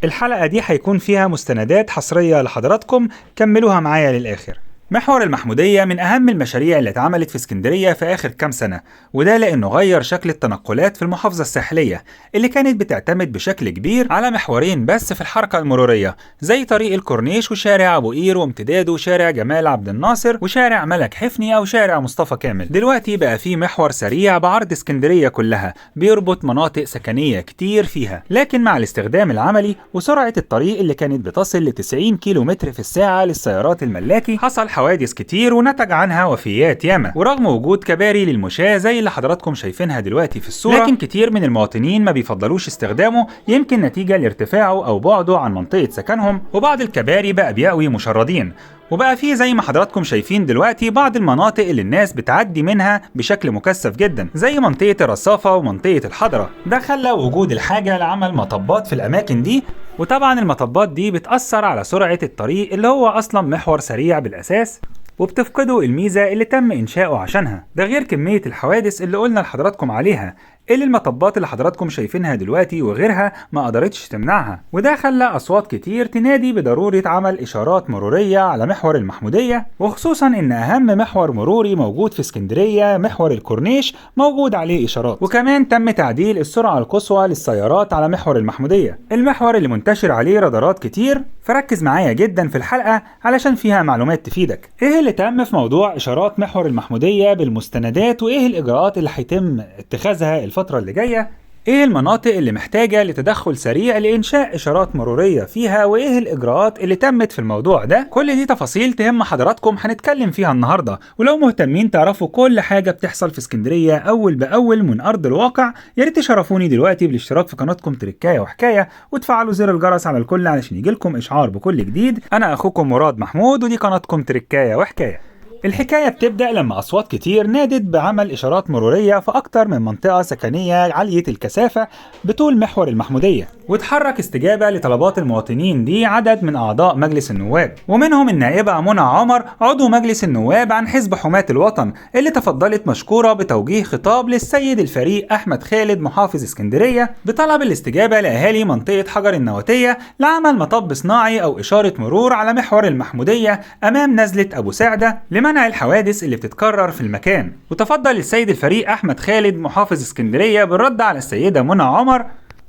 الحلقة دي هيكون فيها مستندات حصرية لحضراتكم، كملوها معايا للآخر. محور المحمودية من أهم المشاريع اللي اتعملت في اسكندرية في آخر كام سنة، وده لأنه غير شكل التنقلات في المحافظة الساحلية اللي كانت بتعتمد بشكل كبير على محورين بس في الحركة المرورية، زي طريق الكورنيش وشارع أبو قير وامتداده شارع جمال عبد الناصر وشارع ملك حفني أو شارع مصطفى كامل. دلوقتي بقى في محور سريع بعرض اسكندرية كلها بيربط مناطق سكنية كتير فيها، لكن مع الاستخدام العملي وسرعة الطريق اللي كانت بتصل ل 90 كيلو متر في الساعة للسيارات الملاكي حصل حوادث كتير ونتج عنها وفيات ياما، ورغم وجود كباري للمشاة زي اللي حضراتكم شايفينها دلوقتي في الصورة، لكن كتير من المواطنين ما بيفضلوش استخدامه، يمكن نتيجة لارتفاعه أو بعده عن منطقة سكنهم، وبعض الكباري بقى بيأوي مشردين، وبقى فيه زي ما حضراتكم شايفين دلوقتي بعض المناطق اللي الناس بتعدي منها بشكل مكثف جدا زي منطقة الرصافة ومنطقة الحضرة. ده خلى وجود الحاجة لعمل مطبات في الأماكن دي، وطبعا المطبات دي بتأثر على سرعة الطريق اللي هو أصلا محور سريع بالأساس، وبتفقده الميزة اللي تم إنشاؤه عشانها. ده غير كمية الحوادث اللي قلنا لحضراتكم عليها، اللي المطبات اللي حضراتكم شايفينها دلوقتي وغيرها ما قدرتش تمنعها، وده خلى أصوات كتير تنادي بضرورة عمل إشارات مرورية على محور المحمودية، وخصوصا إن أهم محور مروري موجود في اسكندرية محور الكورنيش موجود عليه إشارات. وكمان تم تعديل السرعة القصوى للسيارات على محور المحمودية، المحور اللي منتشر عليه رادارات كتير. فركز معايا جدا في الحلقة علشان فيها معلومات تفيدك. إيه اللي تم في موضوع إشارات محور المحمودية بالمستندات، وإيه الإجراءات اللي هيتم اتخاذها الفترة اللي جاية، ايه المناطق اللي محتاجة لتدخل سريع لإنشاء إشارات مرورية فيها، وايه الإجراءات اللي تمت في الموضوع ده. كل دي تفاصيل تهم حضراتكم هنتكلم فيها النهاردة، ولو مهتمين تعرفوا كل حاجة بتحصل في اسكندرية أول بأول من أرض الواقع، يا ريت تشرفوني دلوقتي بالاشتراك في قناتكم تركاية وحكاية، وتفعلوا زر الجرس على الكل علشان يجيلكم إشعار بكل جديد. أنا أخوكم مراد محمود ودي قناتكم تركاية وحكاية. الحكاية بتبدأ لما أصوات كتير نادت بعمل إشارات مرورية في أكتر من منطقة سكنية عالية الكثافة بطول محور المحمودية، وتحرك استجابة لطلبات المواطنين دي عدد من أعضاء مجلس النواب، ومنهم النائبة منى عمر عضو مجلس النواب عن حزب حماة الوطن، اللي تفضلت مشكورة بتوجيه خطاب للسيد الفريق أحمد خالد محافظ اسكندرية بطلب الاستجابة لأهالي منطقة حجر النواتية لعمل مطب صناعي أو إشارة مرور على محور المحمودية أمام نزلة أبو سعدة لمنع الحوادث اللي بتتكرر في المكان. وتفضل السيد الفريق أحمد خالد محافظ اسكندرية بالرد على السيدة منى عمر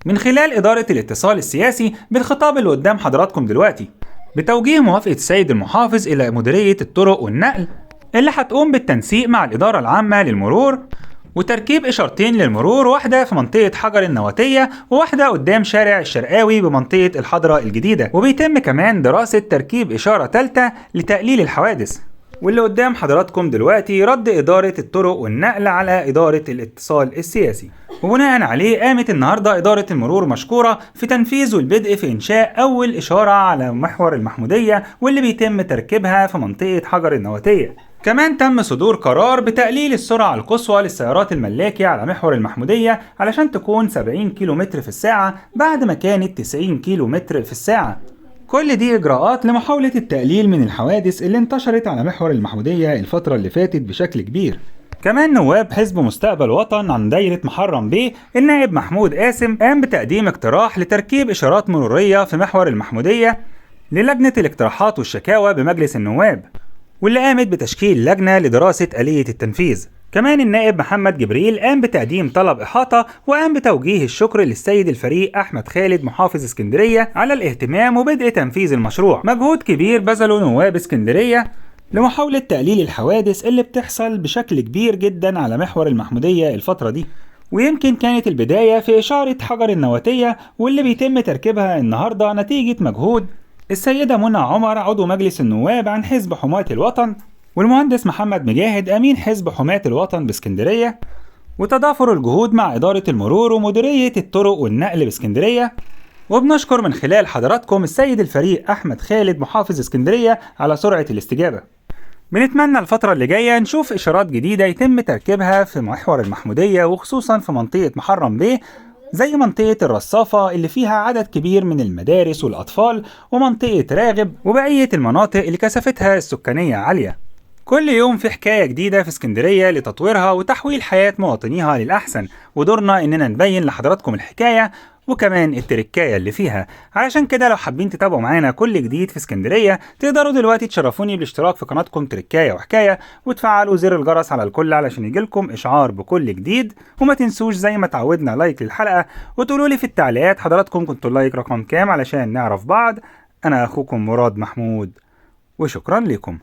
من خلال إدارة الاتصال السياسي بالخطاب اللي قدام حضراتكم دلوقتي، بتوجيه موافقة السيد المحافظ إلى مديرية الطرق والنقل اللي هتقوم بالتنسيق مع الإدارة العامة للمرور وتركيب إشارتين للمرور، واحدة في منطقة حجر النواتية وواحدة قدام شارع الشرقاوي بمنطقة الحضرة الجديدة، وبيتم كمان دراسة تركيب إشارة ثالثة لتقليل الحوادث. واللي قدام حضراتكم دلوقتي رد إدارة الطرق والنقل على إدارة الاتصال السياسي، وبناء عليه قامت النهاردة إدارة المرور مشكورة في تنفيذ والبدء في إنشاء أول إشارة على محور المحمودية واللي بيتم تركيبها في منطقة حجر النواتية. كمان تم صدور قرار بتقليل السرعة القصوى للسيارات الملاكي على محور المحمودية علشان تكون 70 كيلومتر في الساعة بعد ما كانت 90 كيلومتر في الساعة. كل دي إجراءات لمحاولة التقليل من الحوادث اللي انتشرت على محور المحمودية الفترة اللي فاتت بشكل كبير. كمان نواب حزب مستقبل وطن عن دايرة محرم بيه النائب محمود قاسم قام بتقديم اقتراح لتركيب إشارات مرورية في محور المحمودية للجنة الاقتراحات والشكاوى بمجلس النواب، واللي قامت بتشكيل لجنة لدراسة آلية التنفيذ. كمان النائب محمد جبريل قام بتقديم طلب إحاطة وقام بتوجيه الشكر للسيد الفريق أحمد خالد محافظ اسكندرية على الاهتمام وبدء تنفيذ المشروع. مجهود كبير بذله نواب اسكندرية لمحاولة تقليل الحوادث اللي بتحصل بشكل كبير جدا على محور المحمودية الفترة دي، ويمكن كانت البداية في إشارة حجر النواتية واللي بيتم تركيبها النهاردة نتيجة مجهود السيدة منى عمر عضو مجلس النواب عن حزب حماة الوطن، والمهندس محمد مجاهد أمين حزب حماة الوطن باسكندرية، وتضافر الجهود مع إدارة المرور ومديرية الطرق والنقل باسكندرية. وبنشكر من خلال حضراتكم السيد الفريق أحمد خالد محافظ اسكندرية على سرعة الاستجابة. بنتمنى الفترة اللي جاية نشوف إشارات جديدة يتم تركيبها في محور المحمودية، وخصوصا في منطقة محرم بيه زي منطقة الرصافة اللي فيها عدد كبير من المدارس والأطفال، ومنطقة راغب، وبقية المناطق اللي كثافتها السكانية عالية. كل يوم في حكاية جديدة في اسكندرية لتطويرها وتحويل حياة مواطنيها للأحسن، ودورنا إننا نبين لحضراتكم الحكاية وكمان التركاية اللي فيها. علشان كده لو حابين تتابعوا معانا كل جديد في اسكندرية تقدروا دلوقتي تشرفوني بالاشتراك في قناتكم تركاية وحكاية، وتفعلوا زر الجرس على الكل علشان يجيلكم إشعار بكل جديد. وما تنسوش زي ما تعودنا like للحلقة، وتقولوا لي في التعليقات حضراتكم كنتوا ال like رقم كام علشان نعرف بعض. أنا أخوكم مراد محمود، وشكرا لكم.